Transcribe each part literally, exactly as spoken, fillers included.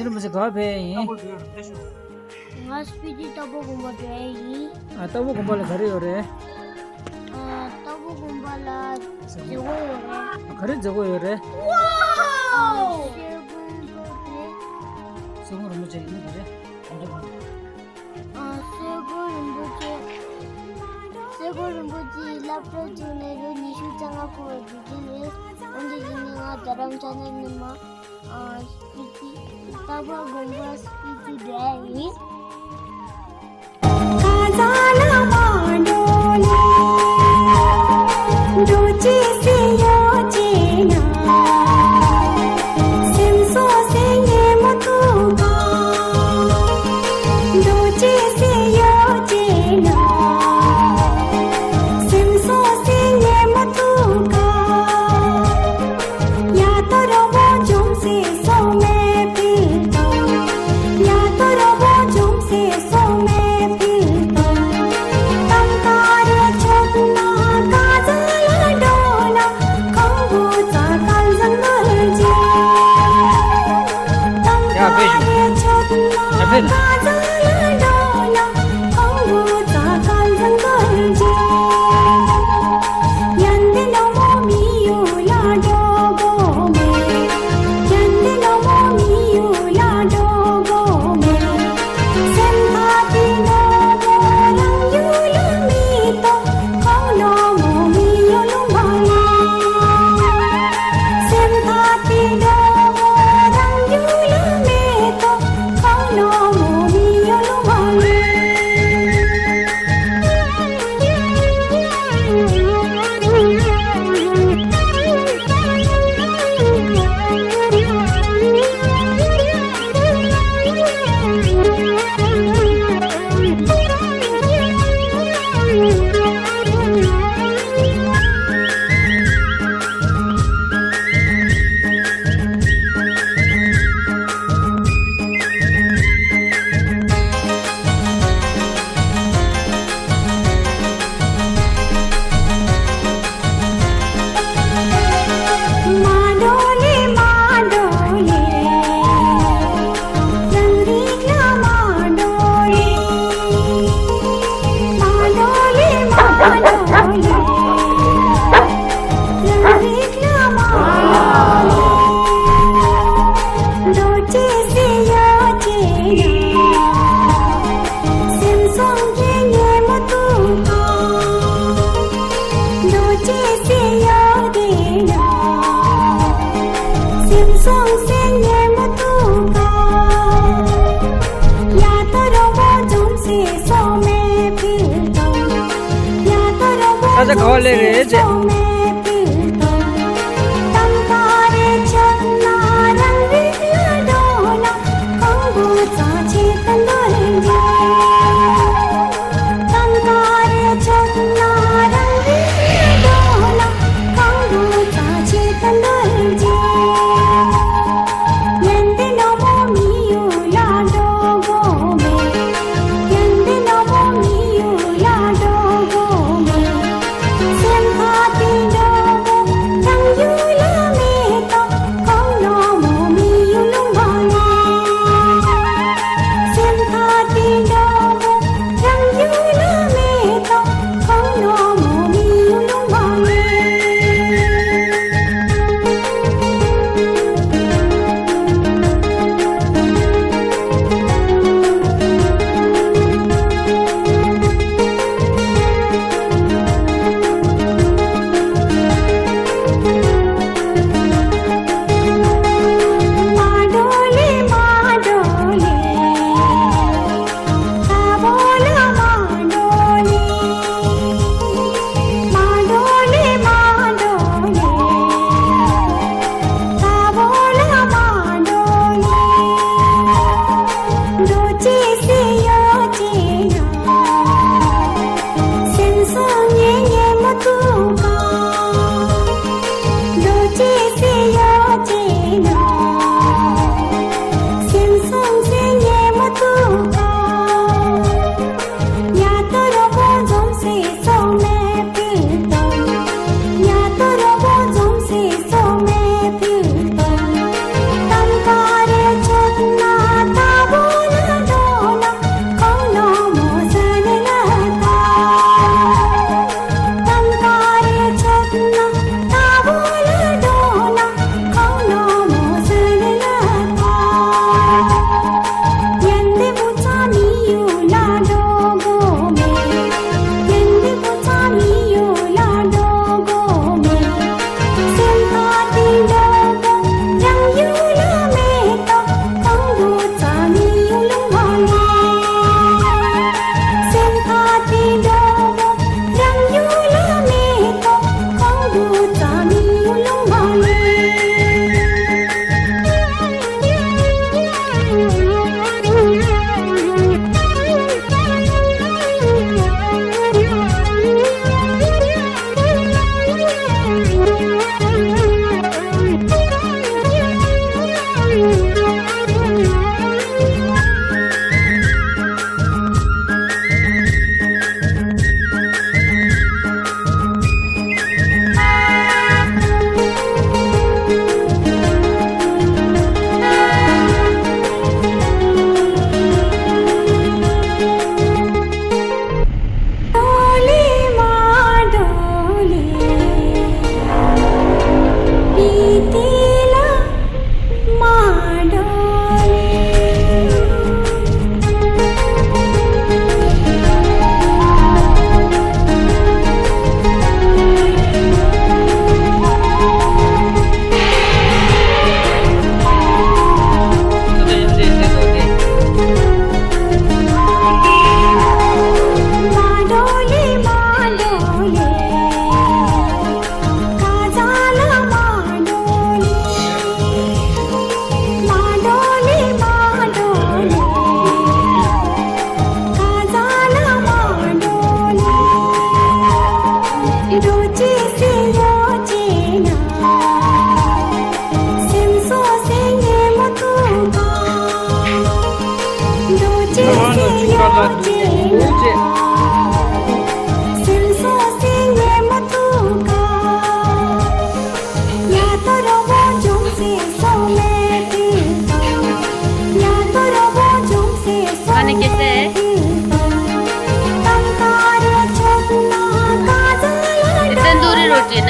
རིན་པོ་ཆེ་ག་པར་ཕེབས་ཡིན། ང་སྤི་ཏི་རྟ་ཕོ་དགོན་པ་འགྲོ་ཡ་ཡིན། ཨ། རྟ་ཕོ་དགོན་པ་ལ་ག་རེ་ཡོད་རེད། ཨ། རྟ་ཕོ་དགོན་པ་ལ་མཛད་སྒོ་ཡོད་རེད། ག་རེ་མཛད་སྒོ་ཡོད་རེད། ཨ། གསེར་སྒོང་རིན་པོ་ཆེ། གསེར་སྒོང་རིན་པོ་ཆེ་ཡིན་ན་ག་རེ། ཨ། གསེར་སྒོང་རིན་པོ་ཆེ། གསེར་སྒོང་རིན་པོ་ཆེའི་སློབ་གྲྭ་བཙུགས་ནས་ལོ་ཉི་ཤུ་རྩ་ལྔ་འཁོར་བའི་དུས་ཆེན་རེད། འོན་ཏེ་དེ་ནི་ང་རྡ་རམ་ས་ལའི་མི་མང་། ཨ། སྤི་ཏི་རྟ་ཕོ་དགོན་པ་སྤི་ཏི་འགྲོ་ཡ་ཡིན། ས་ཆ་ག་བ་སླེབས་རེད་ཅེས།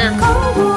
ཁོང་གི་